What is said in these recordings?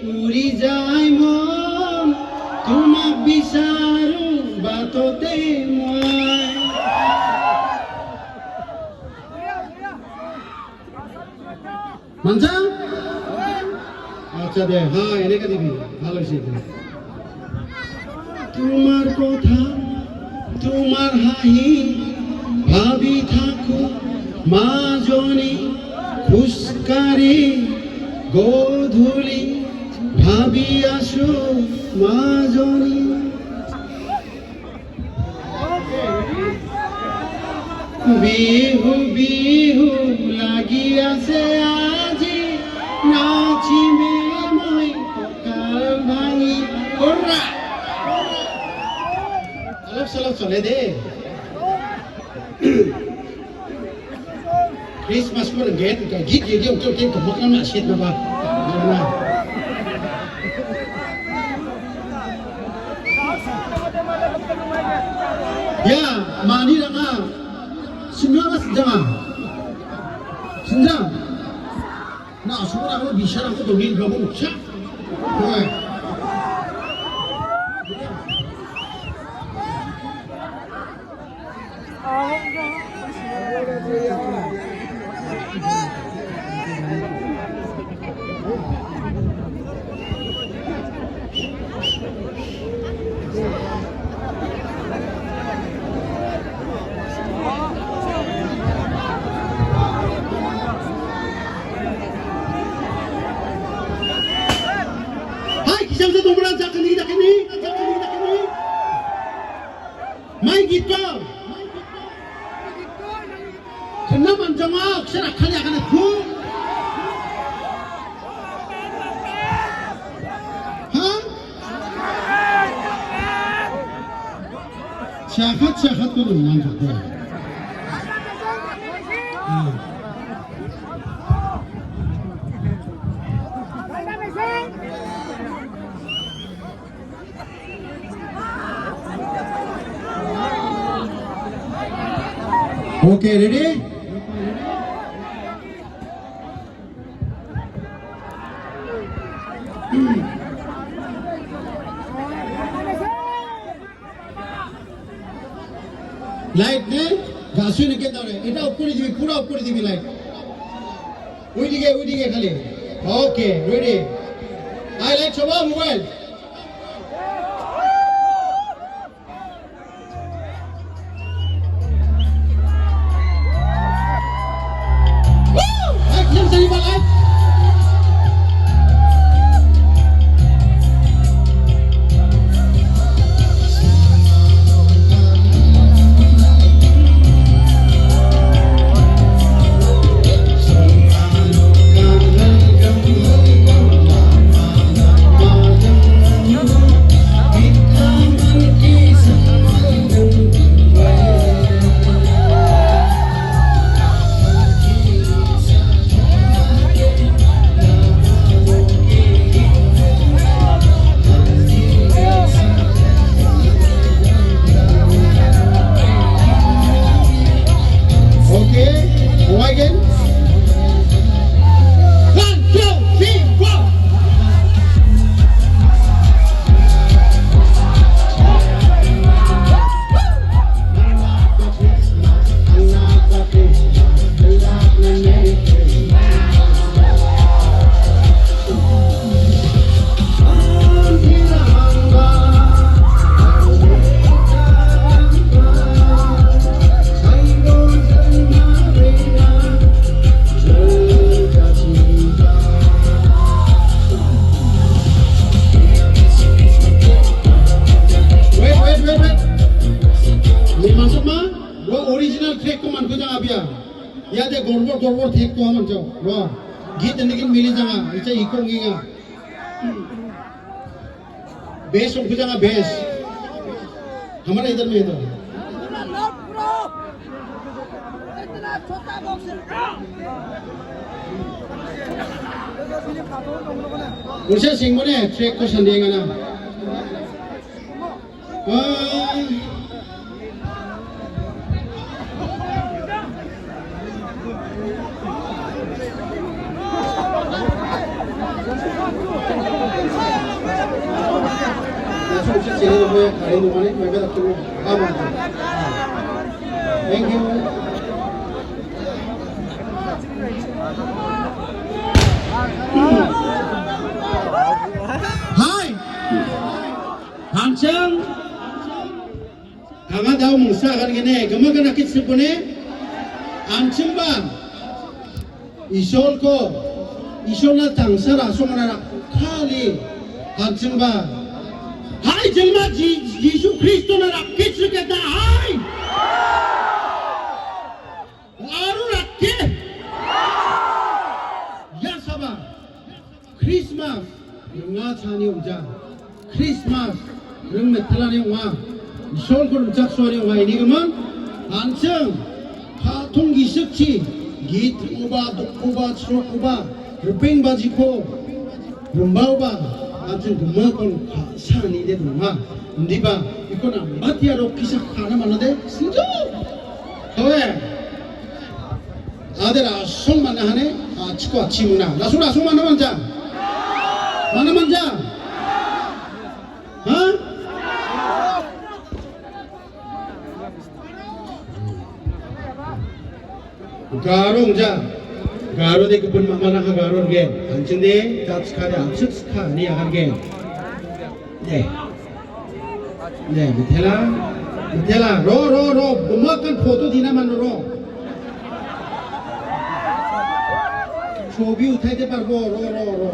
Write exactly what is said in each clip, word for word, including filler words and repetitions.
উৰি যায় মন, তোমাক বিচাৰো বাটতে মই। মানছা? আচ্ছা দে, হ্যাঁ, এনেকে দিবি, ভালো হয়েছে এটা। তোমাৰ কথা, তোমাৰ হাঁহি ভাবি থাকো মাজনী, খোজকাঢ়ি গধূলি ভাবি আছো মাজনী। বিহু বিহু লাগি আছে আজি, নাচিমে মই কঁকাল ভাঙি। অ'ৰা! অলপ চলপ চলে দে। Christmas ko nang gen ka git ye dia ucap tem kemak nama shit nama. Ya, mani nama. Sinja mas sinja. Sinja. Na, semua aku bisa aku dongeng kamu. Siap. Oke. Hai, kisam sa tumburan sa kini, kini, kini. Mai gitto. Kena manjang ah, aksara kali akan aku. Ha? Siakat, siakat ko manjang ko. Ha. Okay, ready? Light ne? Gasui ne kenda re. Eta off kori dibi, pura off kori dibi light. Oidike, oidike khali. Okay, ready. Hai, light choba, mobile. Okay, go again. One, two, three, four. Wait, wait, wait, wait. Ni masuk ma? Wa original track ko man ko jang abia. Ya de gorbor gorbor track ko man jang. Wa. Git ni git mili jang a. Icha iko nginga. Bass ong ko jang a bass. हमारा इधर में इधर। Usia sing mo ne track ko sanding ana. Ah. Sini lebih hari ini mana, mereka tak tahu apa. Thank you. Hai. Hancang. Kanga dau mungsa akan gini. Gema kena kit sepune. Ancemba. Isolko, Isolna tangsara songrara kali hanchingba. Hai jelma Ji-, Jisu Kristona rakkit suketa hai. Aru rakkit. Ya saba. Christmas. Ringa chani ongja. Christmas ring metelani ong·a. Isolko rimchaksoani ong·a. Inigimin an·ching ka·tong gisikchi git ring·oba, dokkoba, chrokoba, ripeng bajiko rimbaoba an·ching gimikon ka·sanide donga. Indiba ikon ambatia rok kisa ka·na manade sinjo. Kowe. Ade rasong mana hane, ah, chiko achi muna. Rasong, rasong mana manja? Mana manja? Ha? Garong ja. Garo de gipin mamana ha garong ge. Anching de, jat skade, anchik skani akan ge. Ne. Ne, mitela. Mitela. Ro, ro, ro. Bemakan foto dina man ro. Chobi uthai de parbo. Ro, ro, ro.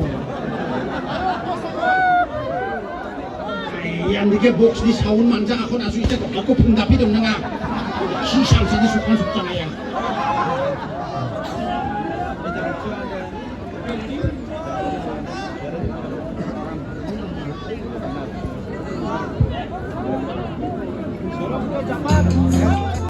Ai, yang dike box ni sound manja aku nasu ite aku pun tapi dong nanga. Si sang sini sukan sukan ayah.